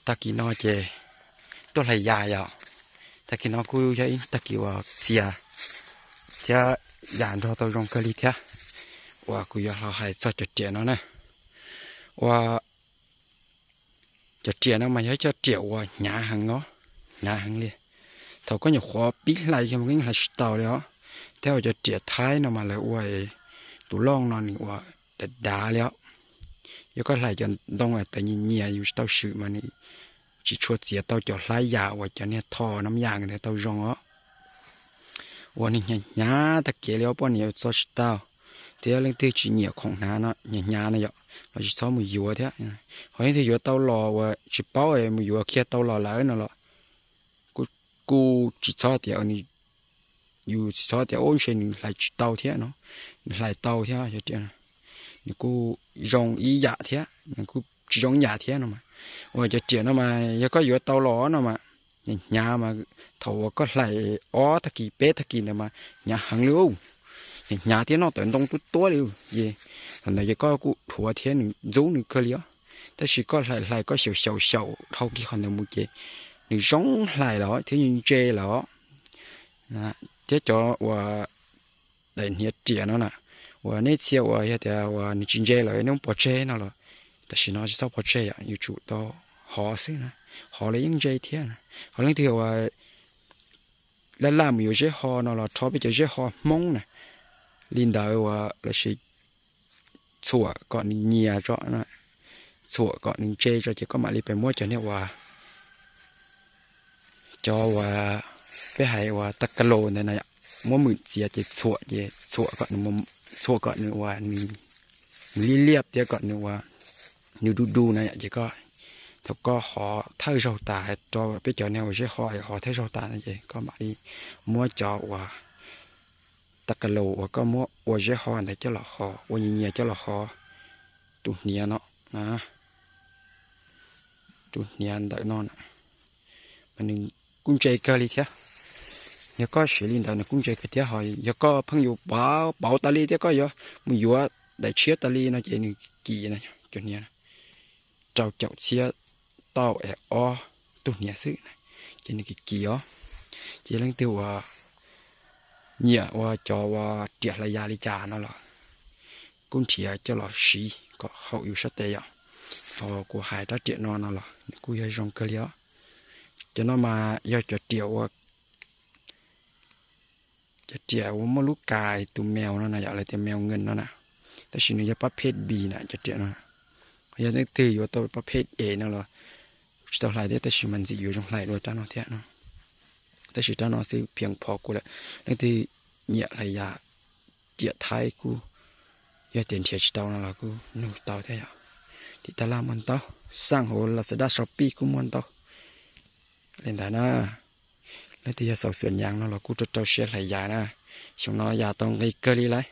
Tag kis no ces tuaj hlais yas yom. Tag kis no kuj yog ib tag kis uas txias thiab yam nrog tau zoo kawg li thiab, uas kuv yuav los hais txog cov riam no na. Uas cov riam no mas yog ib co riam uas hnyav heev os, hnyav heev li. Thaum koj nyuam qhuav pib hlais kiag mas koj yeej hlais tsis tau li os. Thiab uas cov riam Thaib no mas lawv ua tus looj no nws ua dav dav li os. Yog koj hlais cov ntoo uas nyias nyias yus tsis tau swm mas nws tsis tshua txiav tau cov hlab yas uas cov niag tho no yam ntawd tau zoo os. Uas nws hnyav hnyav tag kev li os, poj niam yuav txo tsis tau. Thiab leej twg tsis nyiam khoom hnav no, hnyav hnyav no yom, los tsis txhob mus yuav thiab. Ho leej twg yuav tau los uas tsis paub mus yuav kiag tau los lawm no los kuj tsis txhob tias, yus tsis txhob tias ub ntshe nws hlais tsis tau thiab no, nws hlais tau thiab. Nws kuj zoo ib yam thiab, nws kuj tsis zoo ib yam thiab no mas. Uas cov riam no mas yog koj yuav tau los no mas, hnyav hnyav mas, thaum uas koj hlais ob tag kis peb tag kis ntawd mas hnyav heev li, hnyav hnyav thiab noj tawm ntoo tuab tuab li. Ces thaum ntawd ces koj kuj dhuav thiab nws ntxub nws kawg li os. Tab sis koj hlais hlais koj xyaum xyaum xyaum dhau kiag qhov ntawd mus ces nws zoo hlais los thiab nws ntse los. Thiab cov uas daim hniav riam no na, uas nej txhia uas yog tias uas nws tsis ntse lawm nej muab pov tseg no los, tam sim no tsis txhob pov tseg yom, yuav tsum tau hov xwb na, hov los yeej ntse thiab na. Ho leej twg uas laj laj mus yuav zeb ho no los rho peb cov zeb ho Hmoob na, li ntawd uas los sis txhuam kom nws nyias tso, txhuam kom nws ntse tso ces koj mam li pes muab cov niag uas, cov uas peb hais uas ta ka los ntawd na, muab mws txiav ces txhuam ces txhuam kom nws, txhuam kom nws uas nws liab liab thiab kom nws uas nws du du na yom. Ces koj, thaum koj hov thawj zaug tas, rau peb cov niag uas zeb ho hov thawj zaug tas no ces koj mam li muab cov uas ta ka los uas koj muab ua zeb ho ntawd coj los hov, ua nyias nyias coj los hov tus hniav no, tus hniav ntawm no na, mas nws kuj ntse kawg li thiab. Yog koj siv li ntawd nws kuj ntse kawg thiab. Ho yog koj pheej yuav pauv tas li thiab koj yuav mus yuav daim tshiab tas li no ces nws kim na, cov hniav rau caum txhiab tauj es ob tug hniav xwb na, ces nws kim kim os. Ces leej twg uas nyiam ua cov uas riam hlais yas li cas no los kuj nrhiav coj los siv kom haum yus sab tes yom. Ho kuv hais rab riam no no los nws kuj yog zoo kawg li os. Cov no mas yog cov riam ua, cov riam uas muaj lub kas tus mèo no na yom, lawv tias mèo ngần no na, tab sis nws yog pab phej bì na cov riam no. Yog leej twg yuav tau pab phej es no los tsis tau hlais thiab, tab sis mas ntxim yuav zoo hlais dua rab no thiab no. Tab sis rab no xwb phiv phom kuv lawm, leej twg nyiam hlais yas riam Thaib kuj yog tias nrhiav tsis tau no los kuj nug tau thiab yom. Tim tab laj muaj ntau, xaj hauv Lazada Shopee kuj muaj ntau li ntawd na. Leej twg yog xaus xuam nyav no los kuj rau rau siab hlais yas na. Xyoo no yas tau nqi kawg li lauj.